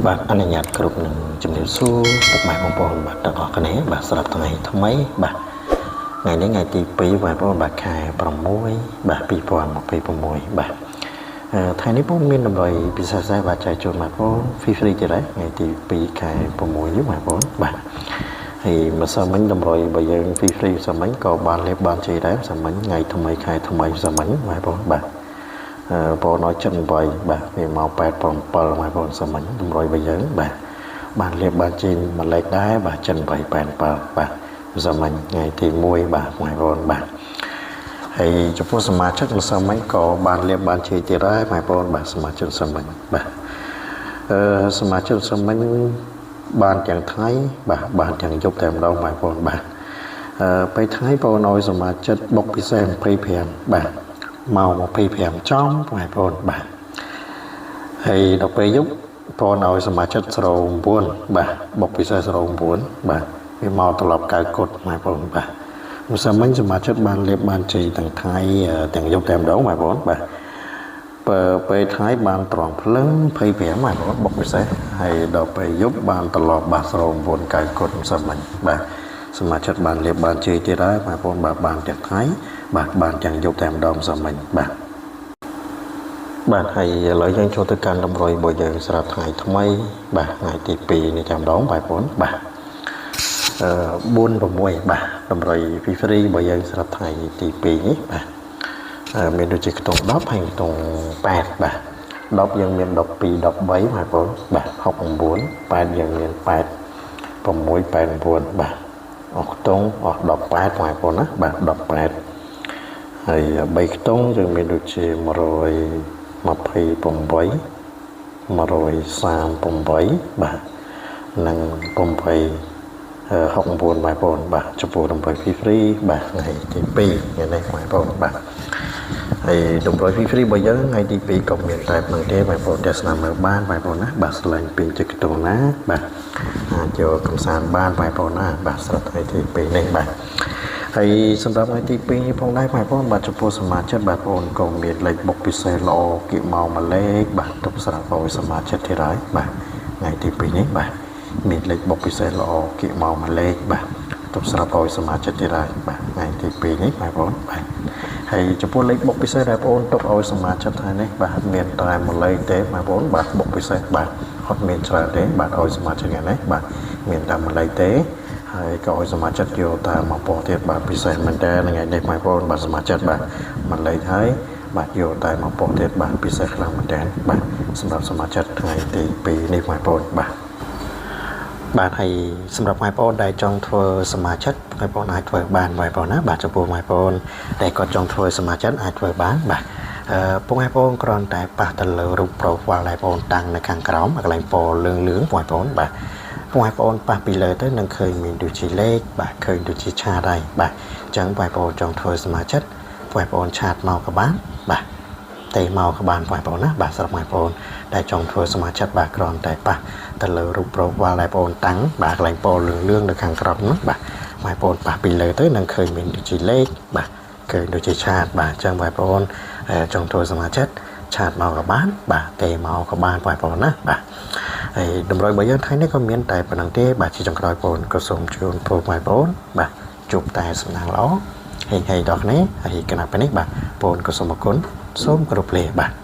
បាទអនុញ្ញាតគ្រប់នឹងជំរាបសួរពុកម៉ែបងប្អូនបាទទាំងអស់គ្នាបាទសម្រាប់ថ្ងៃថ្មីបាទថ្ងៃនេះថ្ងៃទី2បាទបងប្អូនបាទខែ6បាទ2026បាទថ្ងៃនេះបងមានតម្រុយពិសេសៗបាទចែកជូនបងប្អូន free free ទៀតហើយថ្ងៃទី2ខែ6នេះបងប្អូនបាទហើយម្សិលមិញតម្រុយបើយើង free free ម្សិលមិញក៏បានលេបបានជ័យដែរម្សិលមិញថ្ងៃថ្មីខែថ្មីម្សិលមិញបងប្អូនបាទ បងឲ្យ78បាទវាមក87បងប្អូនសមញ្ញតម្រុយរបស់យើងបាទបានលៀបបានជិញមួយលេខដែរបាទ78 87បាទសមញ្ញថ្ងៃទី1បាទបងប្អូនបាទហើយចំពោះសមាជិកម្សិលមិញក៏បានលៀបបានជ័យទៀតដែរបងប្អូនបាទសមាជិកសមញ្ញបាទអឺសមាជិកសមញ្ញបានទាំងថ្ងៃបាទបានទាំងយប់តែម្ដងបងប្អូនបាទអឺពេលថ្ងៃបងឲ្យសមាជិកបុកពិសេស25បាទម៉ោង25ចំបងប្អូនបាទហើយដល់ពេលយប់បងឲ្យសមាជិក09បាទបុកពិសេស09បាទវាមកត្រឡប់កៅគុតបងប្អូនបាទម្សិលមិញសមាជិកបានលេបបានជ័យទាំងថ្ងៃទាំងយប់តែម្ដងបងប្អូនបាទបើពេលថ្ងៃបានត្រង់ភ្លឹង25បងប្អូនបុកពិសេសហើយដល់ពេលយប់បានត្រឡប់បាទ09កៅគុតម្សិលមិញបាទសមាជិកបានលេបបានជ័យទៀតហើយបងប្អូនបាទបានទាំងថ្ងៃបាទបានទាំងយប់តែម្ដងម្សិលមិញបាទបាទហើយឥឡូវយើងចូលទៅកាន់តម្រុយរបស់យើងសម្រាប់ថ្ងៃថ្មីបាទថ្ងៃទី2នេះតែម្ដងបងប្អូនបាទអឺ4 6បាទតម្រុយ free free របស់យើងសម្រាប់ថ្ងៃទី2នេះបាទមានដូចជាខ្ទង់10ហើយខ្ទង់8បាទ10យើងមាន12 13បងប្អូនបាទ69 8យើងមាន8 6 89បាទអស់ខ្ទង់អស់18បងប្អូនណាបាទ18ហើយ3ខ្ទង់យើងមានដូចជា128 138បាទនិង8 69បងប្អូនបាទចំពោះតម្រុយ free free បាទថ្ងៃទី2ថ្ងៃនេះបងប្អូនបាទហើយតម្រុយ free free របស់យើងថ្ងៃទី2ក៏មានតែប៉ុណ្្នឹងទេបងប្អូនទស្សនាមើលបានបងប្អូនណាបាទស្លែងពីជិះខ្ទង់ណាបាទអាចយកកំសាន្តបានបងប្អូនណាបាទសម្រាប់ថ្ងៃទី2នេះបាទហើយសម្រាប់ថ្ងៃទី2នេះផងដែរបងប្អូនបាទចំពោះសមាជិកបាទបងប្អូនក៏មានលេខបុកពិសេសល្អគៀកមកមួយលេខបាទទុកសម្រាប់ឲ្យសមាជិកទៀតហើយបាទថ្ងៃទី2នេះបាទមានលេខបុកពិសេសល្អគៀកមកមួយលេខបាទទុកសម្រាប់ឲ្យសមាជិកទៀតហើយបាទថ្ងៃទី2នេះបងប្អូនបាទហើយចំពោះលេខបុកពិសេសដែលបងប្អូនទុកឲ្យសមាជិកថ្ងៃនេះបាទមានតែមួយលេខទេបងប្អូនបាទបុកពិសេសបាទអត់មានច្រើនទេបាទឲ្យសមាជិកថ្ងៃនេះបាទមានតែមួយលេខទេហើយក៏ឲ្យសមាជិកយកតាមមកពណ៌ទៀតបាទពិសេសមែនតើថ្ងៃនេះបងប្អូនបាទសមាជិកបាទមួយលេខហើយបាទយកតែមកពណ៌ទៀតបាទពិសេសខ្លាំងមែនតើបាទសម្រាប់សមាជិកថ្ងៃទី2នេះបងប្អូនបាទបាទហើយសម្រាប់បងប្អូនដែលចង់ធ្វើសមាជិកបងប្អូនអាចធ្វើបានបងប្អូនណាបាទចំពោះបងប្អូនដែលគាត់ចង់ធ្វើសមាជិកអាចធ្វើបានបាទអឺបងប្អូនគ្រាន់តែប៉ះទៅលើរូប profile ដែលបងប្អូនតាំងនៅខាងក្រោមកន្លែងពណ៌លឿងលឿងបងប្អូនបាទបងប្អូនប៉ះពីលើទៅនឹងឃើញមានដូចជាលេខបាទឃើញដូចជា chat ហើយបាទអញ្ចឹងបងប្អូនចង់ធ្វើសមាជិកបងប្អូន chat មកក៏បានបាទទេមកក៏បានបងប្អូនណាបាទសម្រាប់បងប្អូនដែលចង់ធ្វើសមាជិកបាទគ្រាន់តែប៉ះទៅលើរូប profile ដែលបងប្អូនតាំងបាទកន្លែងពណ៌លឿងលឿងនៅខាងក្រោមនោះបាទបងប្អូនប៉ះពីលើទៅនឹងឃើញមានដូចជាលេខបាទឃើញដូចជា chat បាទអញ្ចឹងបងប្អូនចង់ធ្វើសមាជិក chat មកក៏បានបាទទេមកក៏បានបងប្អូនណាបាទហើយតម្រុយរបស់យើងថ្ងៃនេះក៏មានតែប៉ុណ្្នឹងទេបាទជាចុងក្រោយបងប្អូនក៏សូមជូនពរបងប្អូនបាទជួបតែសំណាងល្អហេងហេងដល់គ្នាហើយគណៈពេលនេះបាទបងប្អូនក៏សូមអរគុណសូមគោរពលាបាទ។